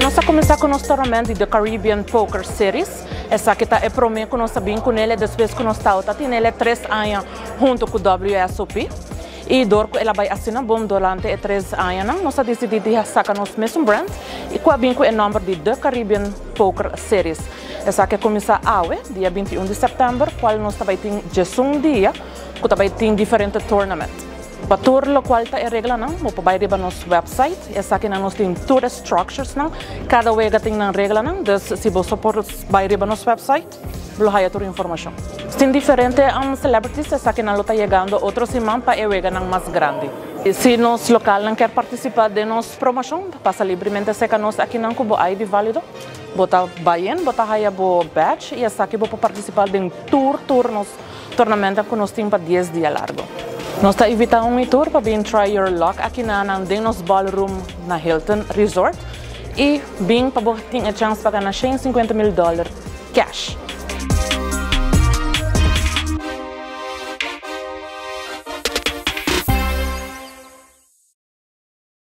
Nos a cuminsa cu nos tournament di The Caribbean Poker Series. Esaki ta e prome cu nos a bin cu nele despues cu nos tawata tin nele 3 aña hunto cu WSOP. Y door cu el a bay asina bon durante e 3 añanan, nos a dicidi di saca nos mesun brand y cu a bin cu e nomber di The Caribbean Poker Series. Esaki a cuminsa awe, dia 21 di september, cual nos tambe tin 11 dia, cu tambe tin diferente tournament. Pa tur locual ta e reglanan, bo por bay riba nos website, esakinan nos tin tur structures nan, cada wega tin nan reglanan, dus si bo por bay riba nos website, bo haya tur informacion. Tin diferente celebrities esakinan lo ta yegando otro siman pa e weganan mas grandi. Y si nos localnan kier participa den nos promocion, pasa libremente cerca nos akinan cu bo ID valido. Bo ta bay in, bo ta haya bo badge y esaki bo por participa den tur nos tournament cu nos tin pa 10 dia largo. Nos ta invita un tur pa bin try your luck aki na den nos ballroom na Hilton Resort y bin pa tin e chance pa gana 150 mil dollar cash.